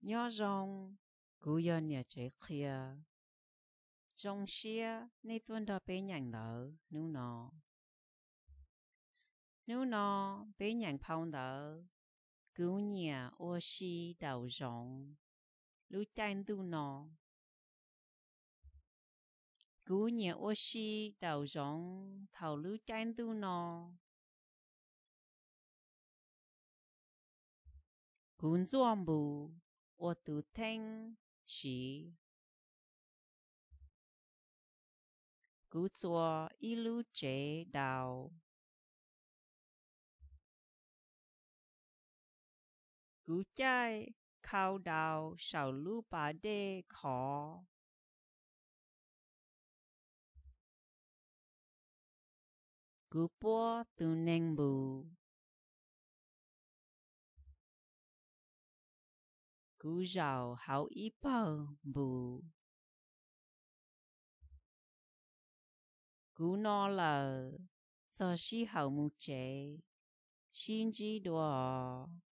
Nyob zoo, kuv yog niam tsev qhia. Zoo siab nej tuaj nrog peb nyeem ntawv hnub no. Hnub no peb nyeem phau ntawv Kuv nyiam ua si daus zoov lub caij ntuj no. Kuv nyiam ua si daus zoov thaum lub caij ntuj no. Kuv ntxuaj npus ua tus theej siv. Kuv txua ib lub tsev daus. Kuv caij khau daus saum lub pas dej khov. Kuv puab tus neeg npus. Kuv zaum hauv ib pawg npus. Kuv no lawm, txog sij hawm mus tsev, sib ntsib dua os.